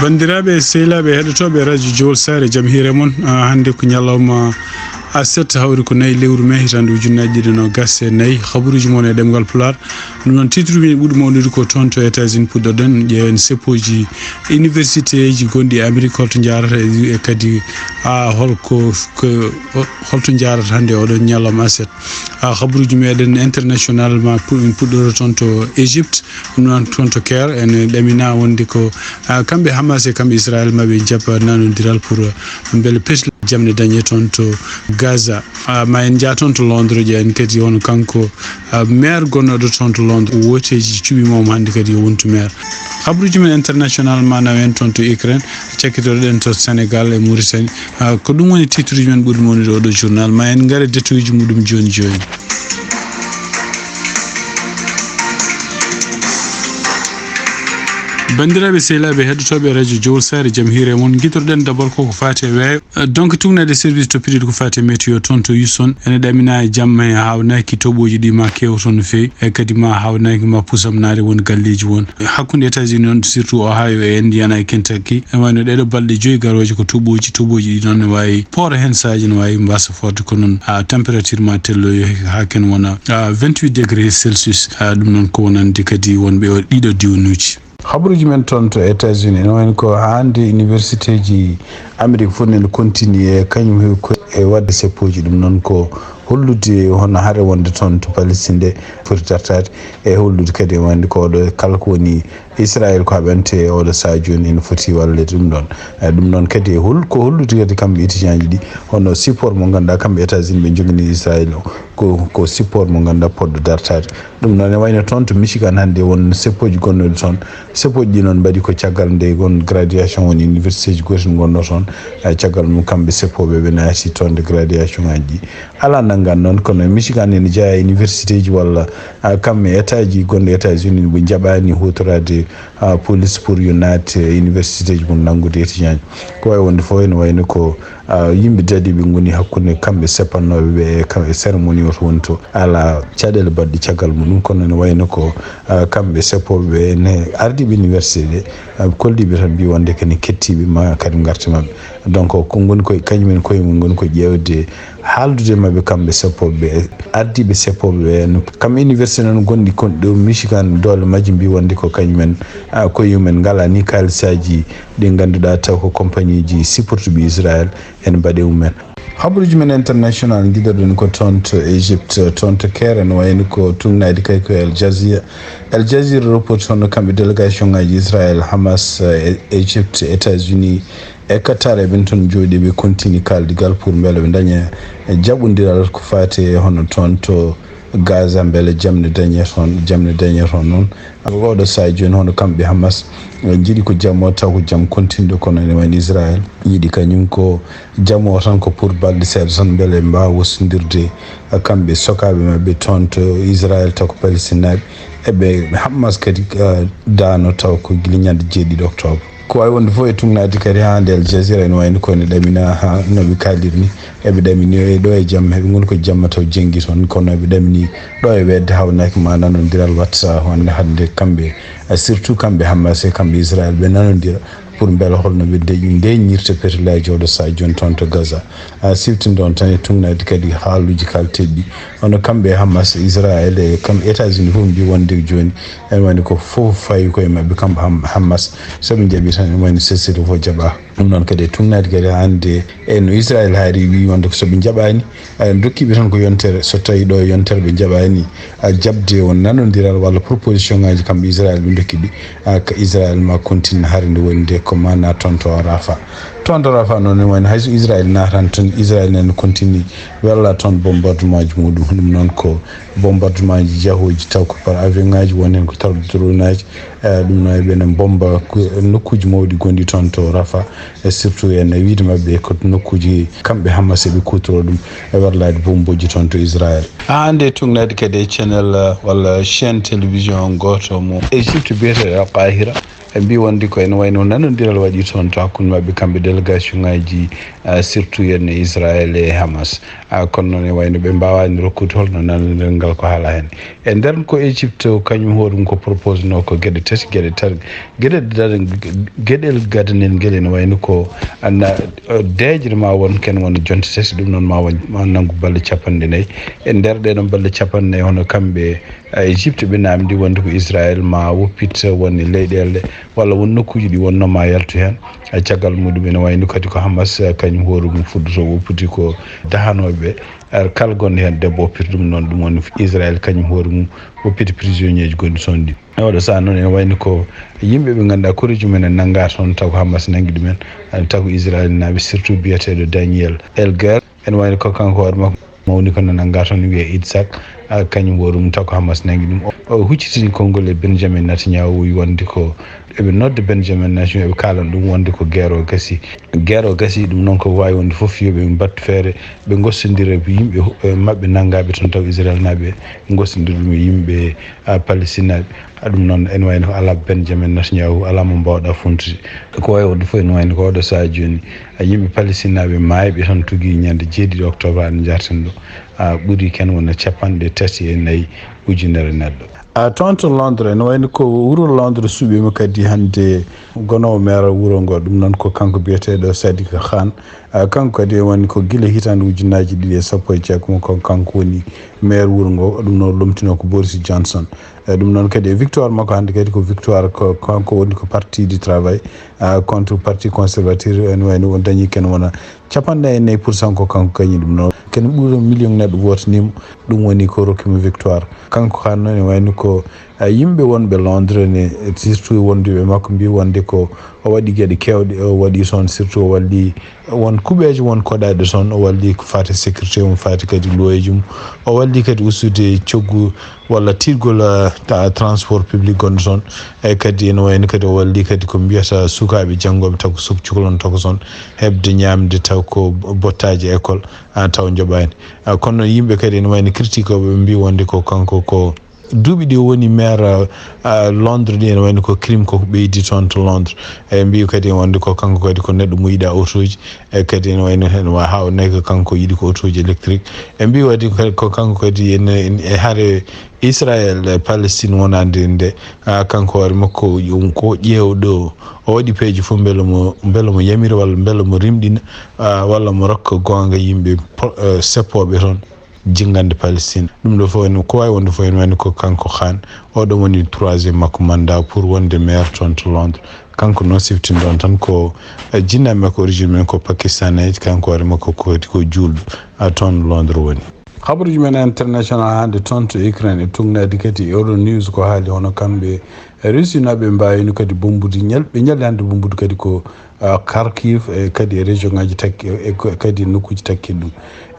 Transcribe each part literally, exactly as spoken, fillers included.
Banndiraaɓe, sehilaaɓe heɗotooɓe radio Jowol Saare, jam hiire mon. Ah, hannde ko ñalawma aset, hawri ko nayi lewru mee, hitaande ujunnaji ɗiɗi e noogas e nayi. Habaruuji mon e ɗemngal Pulaar. Ɗum noon, titre uji ɓuri mawnude ko toon to États-Unis puɗɗoɗen. Ƴeewen seppooji universitéji gonɗi e Amérique, holto njaarata e, e kadi, ah, hol ko, ko, holto njaarata hannde oɗo ñalawma aset. Ah, habaruuji meɗen international ma pu-, puɗɗoro toon to Égypte. Ɗum noon, toon to Caire, ene ɗamina wonde ko, ah, kamɓe Hamas e kamɓe Israël maɓe jaɓa nanodiral pour, ah, mbele pes jamɗe dañe toon to Gaza. Ah, ma en njaa toon to Londres, ƴeewen kadi won kanko, ah, maire gonnoɗo toon to Londres, wooteji cuɓi mawmo hannde kadi yo wontu maire. Habaruuji men international ma nawen toon to Ukraine, cakkitoɗen to Sénégal e Mauritanie. Ah, ko ɗum woni titre uji men ɓuri mawnude oɗo journal. Ma en ngare détail uji muɗum jooni jooni. Banndiraaɓe, sehilaaɓe heɗotooɓe radio Jowol Saare, jam hiire mon. Giɗorɗen d'abord koko faati e weeyo. Eh, donc, tuugnaade service toppitiiɗo ko faati e météo toon to Houston, ene ɗamina e jamma he haawnaki toɓooji ɗi ma keew toon no feewi, e kadi ma haawnaki ma pusamnaade won galleeji won. Hakkunde États-Unis noon, surtout Ohio e Indiana e Kentucky, ene wayno ɗeɗo balɗe joyi garooje ko toɓooji, toɓooji ɗi noon ne waawi poora heen saaji, ne waawi mbasa forde ko noon, ah, température ma telloyo haa ken wona, ah, vingt-huit degrés Celsius. Ah, ɗum noon ko wonande kadi wonɓe o ɗiɗo diwnuuji. Habaruuji men toon to États-Unis, no wayno ko hannde universitéji Amérique fof nene continue e kañum heewi ko e waɗde seppooji. Ɗum noon ko hollude hono hare wonde toon to Palestine nde foti dartaade, e hollude kadi e wonde ko oɗo kala ko woni Israël ko haɓante e oɗo sahaa jooni ene foti walleede ɗum ɗoon. E ɗum noon kadi e hol-, ko hollude kadi kamɓe étudiant ji ɗi hono support mo ngannduɗaa kamɓe États-Unis ɓe njoganii Israël o ko, ko support mo ngannduɗaa poɗɗo dartaade. Ɗum noon ne wayno toon to Michigan hannde won seppooji gonnoɗi toon. Seppooji ɗi noon mbaɗi ko caggal nde won graduation won universitéji gooti ngonno toon. Eh, caggal mum kamɓe seppooɓe ɓe naati toon nde graduation ngaji ɗi. Alaa nanngan noon, kono Michigan ene jeyaa e universitéji walla, ah, kamɓe état ji gonɗi États-Unis ɓe njaɓaani huutoraade, ah, police pour yo naat e universitéji mum nanngude étudiant ji. Ko wayi wonde fof ene wayno ko ah, yimɓe dadiiɓe ngoni hakkunde kamɓe seppannooɓe ɓe e kam-, e cérémonie o to woni to. Alaa caɗeele baɗɗe caggal muɗum, kono ne wayno ko, ah, kamɓe seppooɓe ɓe ne ardiiɓe université ɗe, ah, kolliiɓe tan mbi wonde kene kettiiɓe ma kadi ngarte maɓɓe. Donc, ko ngoni koye, kañum en koye mum ngoni ko ƴeewde haaldude maɓɓe kamɓe seppooɓe ɓe, ardiiɓe seppooɓe ɓe no kam université noon gonɗi kon ɗo Michigan, doole majji mbi wonde ko kañum en, ah, koye mum en ngalaa ni kaalisaaji ɗi ngannduɗaa taw ko compagnie ji supportuɓe Israël ene mbaɗe mum en. Habaruuji men international ngiɗoɗen ko toon to Égypte, toon to Caire, no wayno ko tuugnaade kay ko Al Jazeera. Al Jazeera reporti hono kamɓe délégation ngaji Israël, Hamas, eh, Égypte, États-Unis e Qatar e ɓen toon jooɗi ɓe continue kaaldigal pour mbele ɓe daña jaɓondiral ko faati e hono toon to Gaza, mbele jam ne dañe toon, jam ne dañe toon noon. Oɗo sahaa jooni hono kamɓe Hamas, eh, njiɗi ko jam o, taw ko jam continue, kono ene wayno Israël yiɗi kañum ko jam o tan ko pour balɗe seeɗa tan, mbele mbaawa wostondirde, eh, kamɓe sokaaɓe maɓɓe toon to Israël, taw ko Palestine naaɓe, eɓe Hamas kadi, eh, daano taw ko gila ñande jeeɗiɗi octobre. Ko wayi wonde fof e tuugnaade kadi haa nde Al Jazeera ene wayno ko ene ɗamina haa no ɓe kaaliri ni. Eɓe ɗamini e ɗo e jamma, eɓe ngoni ko jamma taw jenngi toon, kono eɓe ɗamini ɗo e weetde haawnaki ma nanondiral watta wonde hannde kamɓe, eh, surtout kamɓe Hamas e kamɓe Israël ɓe nanondira pour mbela holno ɓe de-, ndeñirta petelaaji oɗo sahaa jooni toon to Gaza. A siftinde on tan e tuugnaade kadi haaluuji kaalteeɗi ɗi. Hono kamɓe e Hamas, Israël e kam États-Unis fof mbi wonde jooni ene wayno ko fof fawi koye maɓɓe kamɓe Ham-, Hamas. So ɓe njaɓi tan ene wayno cessez-le-feu jaɓa. Ɗum noon kadi e tuugnaade kadi hannde e no Israël haari wi wonde ko so ɓe njaɓaani, a, dokkiiɓe tan ko yontere, so tawii ɗo yontere ɓe njaɓaani, a, jaɓde won nanondiral walla proposition ngaji kamɓe Israël ɓe dokki ɗi, a, ka Israël ma continue hare nde woni nde ko ma naat toon to Rafa. Toon to Rafa noon ne wayno hayso Israël naatan toon, Israël nene continue wella toon bombardement ji muɗum. Ɗum noon ko bombardement ji jahooji taw ko par avion ngaji, woni heen ko taw drone aji. Eh, ɗum noon eɓe ne bomba ko nokkuuji mawɗi gonɗi toon to Rafa, e surtout en e wiide maɓɓe ko nokkuuji kamɓe Hamas eɓe kuutoro ɗum e warlaade bomboji toon to Israël. Haa hannde tuugnaade kadi e channel, eh, walla chaîne télévision gooto mo Égypte biyeteeɗo Al Qahira. Ɓe mbi wonde ko ene wayno nanondiral waɗi toon to hakkunde maɓɓe kamɓe délégation ngaji Ah, surtout yen e Israël e Hamas. Ah, kono noon e wayno ɓe mbaawani rokkude holno nanondiral ngal ko haala heen. E nder ko Égypte o kañum hoore mum ko propose no ko geɗe tati, geɗe tati, geɗe tati, geɗel gadanel ngel ene wayno ko anna, eh, deeƴre ma won ken wona jonte tati, ɗum noon ma won, ma nanngu balɗe capanɗe nayi. E nder ɗee ɗoon balɗe capanɗe nayi hono kamɓe, eh, Égypte ɓe naamndi wonde ko Israël ma woppit won e leyɗeele walla won nokkuuji ɗi wonno ma yaltu heen. Eh, caggal muɗum ene wayno kadi ko Hamas, eh, kañum hoore mum fuddoto woppude ko dahanooɓe ɓe. Ar kala gonɗo heen debbo woppita ɗum noon, ɗum woni Israël kañum hoore mum woppita prisonnier ji gonɗi toon ɗi. E oɗo saha noon ene wayno ko yimɓe ɓe ngannduɗaa koreeji mumen en nanngaa toon taw ko Hamas nanngi ɗumen, eh, taw ko Israël naaɓe surtout biyeteeɗo Daniel Elger. Ene wayno ko kanko hoore makko mawni ko nana ngaa toon wiye Itzhak, ah, kañum hoore mum taw ko Hamas nanngi ɗum. O, o huccitini konngol e Benjamin Netanyahu wonde ko eɓe nodda Benjamin Netanyahu, eɓe kaalana ɗum wonde ko guerre o gasi. Guerre o gasi ɗum noon ko waawi wonde fof yo ɓe mbattu feere, ɓe ngostondira e yimɓe, eh, maɓɓe nanngaaɓe toon taw Israël naaɓe, ngostondira ɗum e yimɓe, ah, Palestine naaɓe. Ah, ɗum noon ene wayno ko alaa Benjamin Netanyahu, alaa mo mbaawɗa funtude. Ko wayi wonde fof ene wayno ko oɗo sahaa jooni, ah, yimɓe Palestine naaɓe maayɓe toon tugii ñande jeeɗiɗi octobre aɗa jarten ɗo, ah, ɓuri ken wona capanɗe tati e nayi ujunere neɗɗo. Ah, toon to Londres, ene wayno ko wuro Londres suɓiima kadi hannde gonoowo maire wuro ngo, ɗum noon ko kanko biyeteeɗo Sadiq Khan. Ah, kanko kadi woni ko gila hitaande ujunnaaji ɗiɗi e sappo e jeegom ko kanko woni maire wuro ngo, ɗum noon lomtino ko Boris Johnson. E ɗum noon kadi e victoire makko hannde kadi ko victoire ko kanko woni ko Parti du Travail, ah, contre Parti Conservateur, ene wayno o dañi ken wona capanɗe nayi e nayi pour cent ko kanko gañi ɗum noon. Ken ɓuri million neɗɗo wootanimo, ɗum woni ko rokkimo victoire. Kanko Khan noon ene wayno ko, ah, yimɓe wonɓe Londres ne, surtout wonduɓe makko mbi wonde ko o waɗi geɗe kewɗe, o waɗi toon surtout o walli won kuɓeeje won koɗaaɗe toon, o walli ko faati sécurité mum, faati kadi luweeji mum, o walli kadi ustude coggu walla tiiɗgol, ah, ta-, transport public gonɗo toon. E kadi ene wayno kadi o walli kadi ko mbiyata sukaaɓe janngooɓe taw ko suk-, cukalon taw ko toon heɓde ñaamde taw ko bottaaji école, ah, taw njoɓaani. Ah, kono noon yimɓe kadi ene wayno critique o ɓe mbi wonde ko kanko ko duuɓi ɗi o woni maire, ah, Londres ɗi ene wayno ko crime koko ɓeydi toon to Londres. E mbi kadi wonde ko kanko kadi ko neɗɗo mo yiɗa otoji, e kadi ene wayno heen wa haa o nayi ko kanko yiɗi ko otoji électrique. E mbi waɗi ko, ko kanko kadi ene, ene, e hare Israël e Palestine wonande nde, ah, kanko hoore makko ɗum ko ƴeewɗo, o waɗi peeje fof mbele mo, mbele mo yamira walla mbele mo rimɗina, ah, walla mo rokka goonga yimɓe po-, eh, seppooɓe toon. Jinngande Palestine. Ɗum ɗo fof en, ko waawi wonde fof en wayno ko kanko Khan, oɗo woni troisième makko mandat pour wonde maire toon to Londres. Kanko noon siftinɗon tan ko, eh, jinnaaɓe makko origine men ko Pakistanais, kanko hoore makko ko kadi ko juulɗo, ah, toon Londres woni. Habaruuji men international hannde toon to Ukraine e tugnaade kadi e Euro News ko haali hono kamɓe Russie naaɓe mbaawino kadi bommbude ñal-, ɓe ñalli hannde bommbude kadi ko ah, Kharkiv, e kadi e région ngaji takki, e ko-, kadi e nokkuuji takkiɗi ɗum.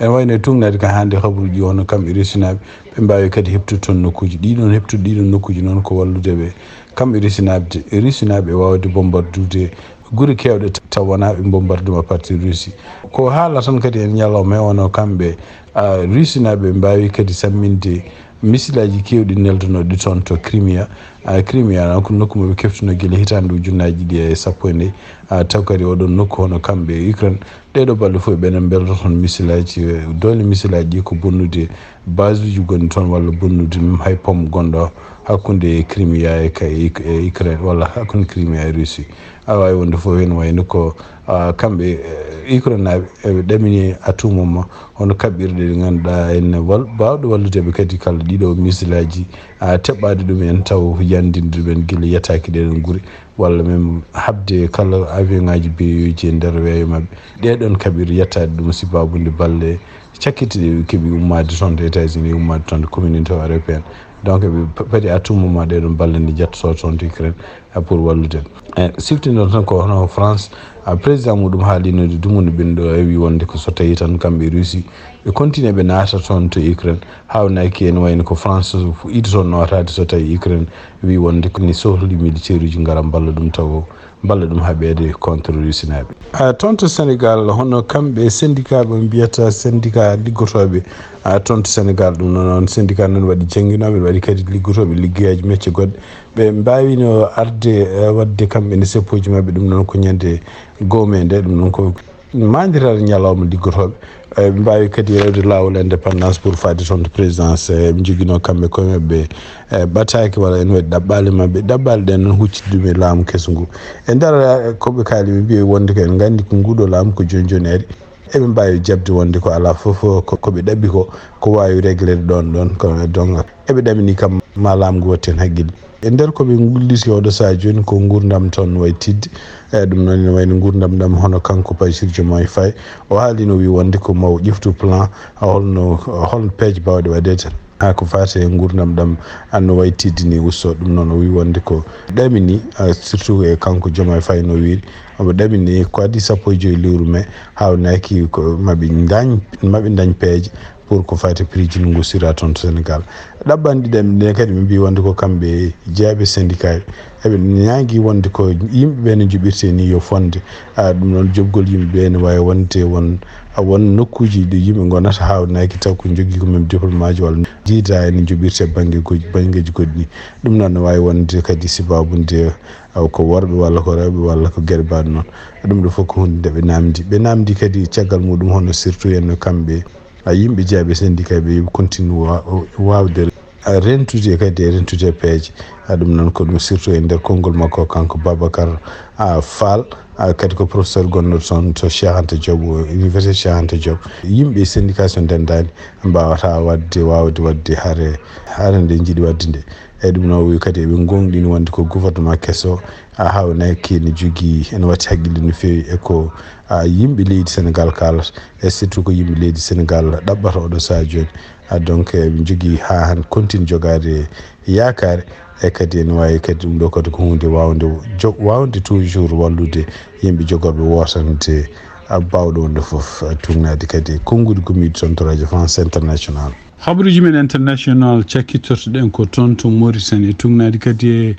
Ene wayno e tugnaade ka hannde habaruuji wonno kam e Rusinaaɓe, ɓe mbaawi kadi heɓtude toon nokkuuji. Ɗii ɗoon heɓtude ɗii ɗoon nokkuuji noon ko wallude ɓe, kam e Rusinaaɓe, e Rusinaaɓe e waawde bombardude gure keewɗe ta-, taw wonaa ɓe bombarduma à partir Russie. Ko haala tan kadi en ñalawma he wonno kamɓe, ah, Rusinaaɓe mbaawi kadi samminde misilaaji keewɗi neldanooɗi toon to Crimea. Ah, Crimea noon ko nokku mo ɓe keftuno gila hitaande ujunnaaji ɗiɗi e sappo e nayi. Ah, taw kadi oɗon nokku hono kamɓe e Ukraine, ɗee ɗoo balɗe fof ɓenen mbelta toon misilaaji, eh, doole misilaaji ɗi ko bonnude basuuji gonɗi toon walla bonnude même hay pom gonɗo hakkunde Crimea e ka-, e Uk-, e Ukraine walla hakkunde Crimea e Russie. Aɗa waawi wonde fof heen wayno ko, ah, kamɓe, eh, Ukraine naaɓe eɓe ɗamini à tout moment hono kaɓɓirɗe ɗe ngannduɗaa ene wal-, baawɗe wallude ɓe kadi kala ɗiɗo misilaaji, ah, teɓɓaaɗe ɗum en taw yanndinde ɗum en gila yetaaki ɗee ɗoon gure walla même haɓde kala avion ŋaaji beeyoji e nder weeyo maɓɓe. Ɗee ɗoon kaɓirɗe yettaade ɗum sibaabu nde balle cakkitiiɗe keɓi ummaade toon to États-Unis, ummaade toon to Communauté européenne. Donc, ɓe pa-, padi à tout moment ɗee ɗoon balle nde njettoto toon to Ukraine, ah, pour wallude en. E, siftinɗon tan ko hono France, ah, président muɗum haalino nde dumunde ɓenndo e wi wonde ko so tawi tan kamɓe Russie, ɓe continue ɓe naata toon to Ukraine. Haawnaki en wayno ko France fu-, yiɗi toon nootaade so tawi Ukraine wi wonde ko ni sohli militaire uji ngara mballa ɗum taw mballa ɗum haɓeede contre Rusinaaɓe. Ah, toon to Sénégal, hono kamɓe syndicat ɓe mbiyata syndicat liggotooɓe, ah, toon to Sénégal, ɗum noon on syndicat noon waɗi jannginooɓe, waɗi kadi liggotooɓe liggeyaaji mecce goɗɗe. Ɓe mbaawino arde, eh, waɗde kamɓe ne seppooji maɓɓe, ɗum noon ko ñande gomende, ɗum noon ko Maandiraare ñalawma liggotooɓe, e, ɓe mbaawi kadi rewde laawol indépendance pour faade toon to présidence, e, ɓe njoginoo kamɓe koye maɓɓe, e, ɓataake walla ene waɗi ɗaɓɓaale maɓɓe. Ɗaɓɓaale ɗen noon huccitde ɗum e laamu keso ngu. E nder, e, ko ɓe kaali, ɓe mbiyi wonde ko en nganndi ko nguuɗo laamu ko jooni jooni ari. Eɓe mbaawi jaɓde wonde ko alaa fof ko, ko ɓe ɗaɓɓi ko, ko waawi régleede ɗoon ɗoon. Ko, donc, eɓe ɗamini kam ma laamu ngu waɗtu heen hakkille. E nder ko ɓe ngulliti oɗo sahaa jooni ko nguurndam toon wayi tidde. E ɗum noon ene wayno nguurndam ɗam hono kanko Bassirou Diomaye Faye. O haalino, o wi wonde ko maw ƴeftu plan, holno, holno peeje baawɗe waɗeede haa ko faati e nguurndam ɗam, an no wayi tidde ni usto. Ɗum noon o wi wonde ko ɗamini, ah, surtout e kanko Diomaye Faye no wiiri, omo ɗamini ko adii sappo e joy lewru mai, haawnaki ko maɓe ndañ, maɓe ndañ peeje pour ko faati prix ji ngu sira toon to Sénégal. Ɗaɓɓanɗe ɗiɗi ɗen kadi ɓe mbi wonde ko kamɓe jeeyaɓe syndicat ɓe. Eɓe ñaagi wonde ko yimɓe ɓe no njoɓirte ni yo fonde. Ah, ɗum noon joɓgol yimɓe ɓe ne waawi wonde won, ah, won nokkuuji ɗi yimɓe ngonata haawnaki taw ko jogii ko même diplôme aji walla jiida ene njoɓirte bannge goɗ-, banngeeji goɗɗi ni. Ɗum noon ne waawi wonde kadi sababu nde, ah, ko worɓe walla ko rewɓe walla ko geɗe mbaɗe noon. Ɗum ɗo fof ko hunde nde ɓe namdi. Ɓe namdi kadi caggal muɗum hono surtout en kamɓe a yimɓe jeeyaɓe syndicat ɓe yoɓe continue wa-, wawde, a, rentude kadi e rentude peeje. A, ɗum noon ko ɗum surtout e nder konngol makko kanko Babacar, a, Fall, a, kadi ko professeur gonɗo toon to Cheikh Anta Diop, université Cheikh Anta Diop. Yimɓe syndicat so ndendaani mbawata wadde, wawde wadde hare, hare nde jiɗi wadde nde. Eyyi, ɗum noon o wi kadi eɓe goongɗini wonde ko gouvernement keso, a, haawnaki ene jogii, ene watti haqqille no feewi e ko, a, yimɓe leydi Sénégal kaalata, e surtout ko yimɓe leydi Sénégal ɗaɓɓata oɗo sahaa jooni. A, donc eɓe jogii haa hannde continue jogaade yaakaare, e kadi ene waawi kadi ɗum ɗo kadi ko huunde waawnde jo-, waawnde toujours wallude yimɓe jogorɓe wootande, a, baawɗo wonde fof, a, tuugnaade kadi e konnguɗi gommiiɗi toon to Radio France International. Habaruuji men international cakkittortoɗen ko toon to Mauritanie, e tuugnaade kadi e,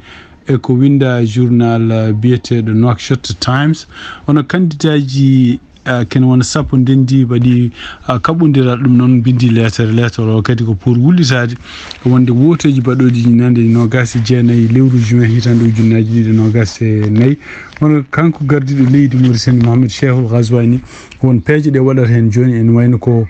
e ko winnda journal, ah, biyeteeɗo Nouakchott Times. Hono kandidaaji, ah, kene wona sappo ndenndi mbaɗi, ah, kaɓɓondiral, ɗum noon mbinndi leetere. Leetere o kadi ko pour wullitaade wonde wooteeji baɗooɗi ñande noogas e jeenayi lewru juin hitaande ujunnaaji ɗiɗi e noogas e nayi. Hono kanko gardiiɗo leydi Mauritanie Mohamed Cheikhul Ghazouani, won peeje ɗe waɗata heen jooni, ene wayno ko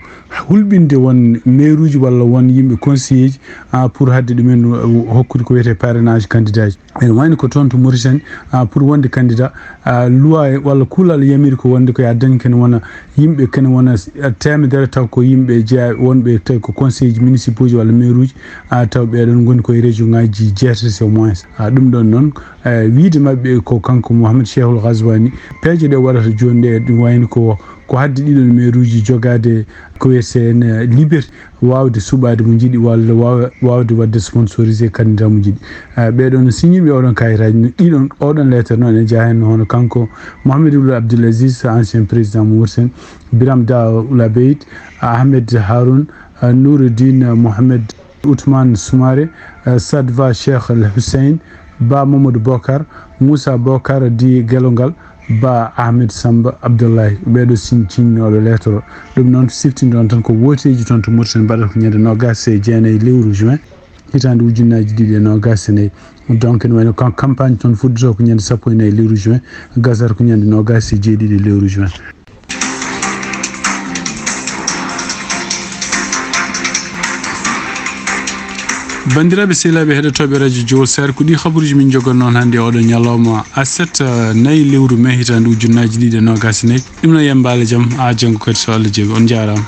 hulɓinde won mairuuji walla won yimɓe conseiller ji, ah, pour haɗde ɗumen, uh, hokkude ko wiyetee parrainage candidat ji. Ene wayno ko toon to Mauritanie, ah, pour wonde candidat, ah, loi walla kuulal yamiri ko wonde ko yaa dañ kene wona yimɓe, kene wona, ah, teemedere taw ko yimɓe jeeya wonɓe tawi ko conseiller ji municipaux ji walla mairuuji, ah, taw ɓeeɗon ngoni koye région ngaji jeetati au moins. Ah, ɗum ɗon noon, eh, wiide maɓɓe ko kanko Mohamed Cheikhul Ghazouani, peeje ɗe waɗata jooni ɗe, ɗum wayno ko, ko hadde ɗiɗon mairuuji jogaade ko wiyetee, eh, liberté, waawde suɓaade mo njiɗi walla waawa-, waawde waɗde sponsorisé candidat mo njiɗi. Eh, ɓeeɗon siñiiɓe oɗon kayitaaji, no ɗiɗon, oɗon lettre noon ene jeyaa heen hono kanko Mohamed Ould Abdel Aziz, ancien président mo Mauritanie, Biram Da Ould Abeid, Ahmed Haroun, eh, Noureddine Mohamed, Ousmane Soumaré, eh, Sadva Cheikh El Hussein, Ba Mamadou Bokar, Moussa Bokar di Gelongal, Ba Ahmed Samba Abdoulaye, ɓeeɗo sin cinnooɓe leetoro. Ɗum noon siftinɗon tan ko wooteeji toon to Mauritanie mbaɗata ko ñande noogas e jeenayi lewru juin, hitaande ujunnaaji ɗiɗi e noogas e nayi. Donc, ene wayno kan campagne toon fuddotoo ko ñande sappo e nayi lewru juin, gasata ko ñande noogas e jeeɗiɗi lewru juin. Banndiraaɓe sehilaaɓe heɗotooɓe radio Jowol Sare, ko ɗi habaruuji min njogannoo hannde e oɗo ñalawma aset, eh, nayi lewru mai hitaande ujunnaaji ɗiɗi e noogas e nayi. Ɗum no yembaale jam, haa janngo kadi so Allah jaɓi. On njaaraama.